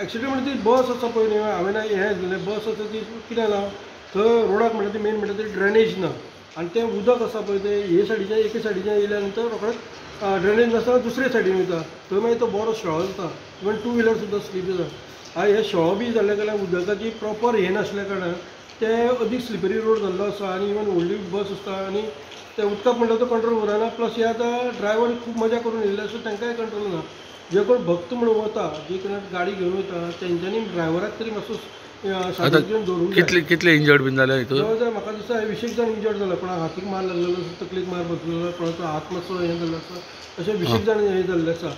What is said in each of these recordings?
Accident म्हणजे ती बस आसा पळय न्ही, हांवें हें जालें बस आसा ती कितें जालां थंय रोडाक म्हणटा ती मेन म्हणटा ती ड्रेनेज ना आनी तें उदक आसा पळय तें हे सायडीच्यान एके सायडीच्यान येयल्या नंतर रोखडेंच ड्रेनेज नासतना दुसरे सायडीन वयता, थंय मागीर तो बरो शेळो जाता, इवन टू व्हिलर सुद्दां स्लीप जाता. आनी हे शेळो बी जाल्ल्या कारणान उदकाची प्रॉपर हें नासल्या कारणान ते अदीक स्लिपरी रोड जाल्लो आसा आनी इवन व्हडली बस आसता आनी ते उदकाक म्हणटा तो कंट्रोल उरना. प्लस हे आतां ड्रायवर खूब मजा करून येयल्ले आसा, तांकांय कंट्रोल ना. जे कोण भक्त म्हणून वता, जे कोण गाडी घेवन वता तेंच्यांनी ड्रायव्हराक तरी मातसो दवरूंक. कितले कितले इंजर्ड बीन जाले हितून? जवळ जवळ म्हाका दिसता 20 जाण इंजर्ड जाला, कोणाक हातीक मार लागलेलो आसा, तकलेक मार बसलेलो, कोणाचो हात मातसो हें जाल्लो आसा, अशें 20 जाण हें जाल्लें आसा.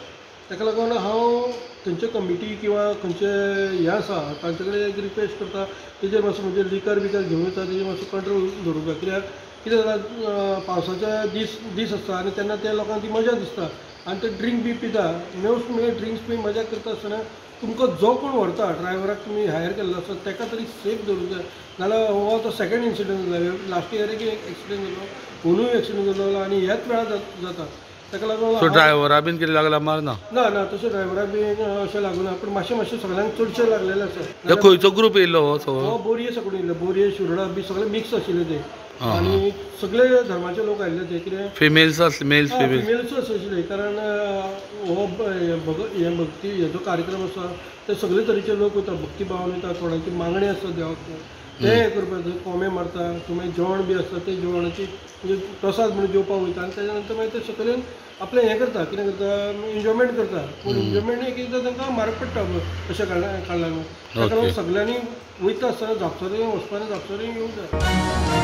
ताका लागून हांव थंयचे कमिटी किंवा खंयचे हें आसा तांचे कडेन एक रिक्वेस्ट करता, तेजेर मातसो म्हणजे लिकर बिकर घेवन वता तेजेर मातसो कंट्रोल दवरूंक जाय. कित्याक कितें जाता पावसाचे दीस दीस आसता आनी तेन्ना त्या लोकांक ती मजा दिसता आनी ते ड्रिंक बी पिता. मोस्ट म्हणजे ड्रिंक्स बी मजा करता आसतना तुमकां जो कोण व्हरता ड्रायव्हराक तुमी हायर केल्लो आसा ताका तरी सेफ दवरूंक जाय. नाजाल्यार हो तो सेकंड इन्सिडंट जालो, लास्ट इयर एक एक्सिडंट जालो, अंदूय एक्सिडंट जालो आनी ह्याच वेळार जाता. ताका लागून ड्रायव्हरा बीन कितें लागला मार ना? ना ना, तशें ड्रायव्हराक बी अशें लागूना, पूण मातशें मातशें सगळ्यांक चडशें लागलेलें आसा. खंयचो ग्रूप येयल्लो हो? हो बोरये सगळो येयल्लो, बोरये शिरोडा बी सगळे मिक्स आशिल्ले ते आनी सगळे धर्माचे लोक आयिल्ले ते. कितें फिमेल्स आसले? मेल्स फिमेल्सूच आशिल्ले, कारण हो हे भक्ती हेजो कार्यक्रम आसा ते सगळे तरेचे लोक वयता, भक्ती भावान वयता, थोड्यांची मागणी आसता देवाक ते हें करपाक, कोंबे मारता, तुमी जेवण बी आसता ते जेवणाची म्हणजे प्रसाद म्हणून जेवपाक वयता आनी तेच्या नंतर मागीर ते सकयल आपलें हें करता, कितें करता एन्जॉयमेंट करता. पूण एन्जॉयमेंट एक एकदां तांकां म्हारग पडटा अशें कारणान. ताका लागून सगळ्यांनी वयता आसतना जापसारी वचपाक जापसारी येवंक जाय.